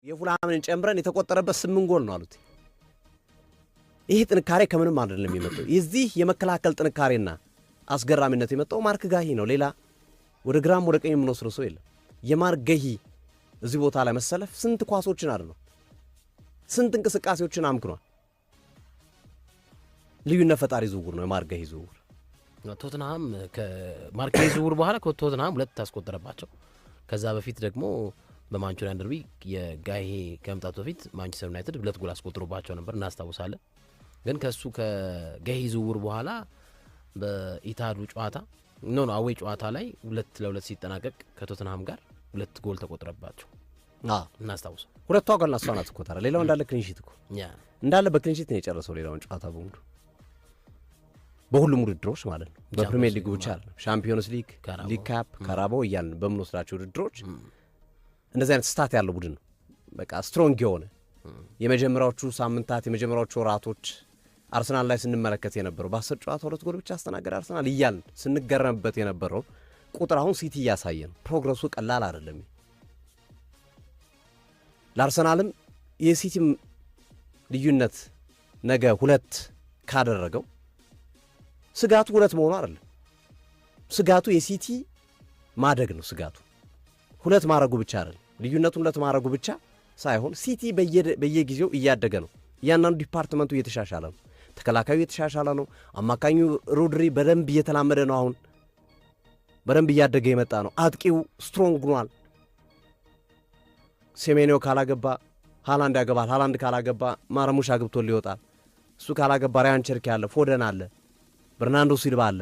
የፉልሃምን ጨምረን የተቆጠረበት 8 ጎል ነው አሉት። ይህ ጥንካሬ ከምንም አይደለም የሚመጣው። የዚህ የመከላከል ጥንካሬና አስገራሚነት የመጣው ማርክ ጋሂ ነው። ሌላ ወደ ግራም ወደ ቀኝ የምንወስደው ሰው የለም። የማርክ ገሂ እዚህ ቦታ ላይ መሰለፍ ስንት ኳሶችን አድኗል፣ ስንት እንቅስቃሴዎችን አምክኗል። ልዩነት ፈጣሪ ዝውውር ነው የማርክ ገሂ ዝውውር። ቶትንሃም ከማርክ ገሂ ዝውውር በኋላ ቶትንሃም ሁለት ታስቆጠረባቸው። ከዛ በፊት ደግሞ በማንቹሪያን ደርቢ የጋሄ ከመምጣቱ በፊት ማንቸስተር ዩናይትድ 2 ጎል አስቆጥሮባቸው ነበር፣ እናስታውሳለን። ግን ከሱ ከጋሄ ዝውውር በኋላ በኢታዱ ጨዋታ no away ጨዋታ ላይ 2-2 ሲጠናቀቅ ከቶትንሃም ጋር 2 ጎል ተቆጥረባቸው እናስታውሰው። ሁለቷ ጎል እሷ ናት እኮ ታዲያ። ሌላው እንዳለ clean sheet እኮ እንዳለ በ clean sheet ነው የጨረሰው ሌላውን ጨዋታ በሙሉ በሁሉም ውድድሮች ማለት ነው። በፕሪሚየር ሊግ ብቻ አይደለም፣ ሻምፒዮንስ ሊግ፣ ሊግ ካፕ፣ ካራባኦ እያልን በምንወስዳቸው ውድድሮች እንደዚህ አይነት stat ያለው ቡድን ነው። በቃ strong የሆነ የመጀመሪያዎቹ ሳምንታት የመጀመሪያዎቹ ወራቶች አርሰናል ላይ ስንመለከት የነበረው በ10 ጨዋታ 2 ጎል ብቻ አስተናገደ አርሰናል እያልን ስንገረምበት የነበረው ቁጥር አሁን ሲቲ እያሳየ ነው። Progress ኡ ቀላል አይደለም። ለአርሰናልም የሲቲም ልዩነት ነገ 2 ካደረገው ስጋቱ 2 መሆኑ አይደለም። ስጋቱ የሲቲ ማደግ ነው። ስጋቱ 2 ማድረጉ ብቻ አይደለም። ልዩነቱን 2 ማድረጉ ብቻ ሳይሆን ሲቲ በየጊዜው እያደገ ነው። እያንዳንዱ department ኡ እየተሻሻለ ነው። ተከላካዩ እየተሻሻለ ነው። አማካኙ ሮድሪ በደንብ እየተላመደ ነው። አሁን በደንብ እያደገ የመጣ ነው። አጥቂው strong ሆኗል። ሴሜኒዮ ካላገባ ሃላንድ ያገባል። ሃላንድ ካላገባ ማርሙሽ አግብቶ ሊወጣል። እሱ ካላገባ ራያን ቸርኪ አለ፣ ፎደን አለ፣ በርናንዶ ሲልቫ አለ።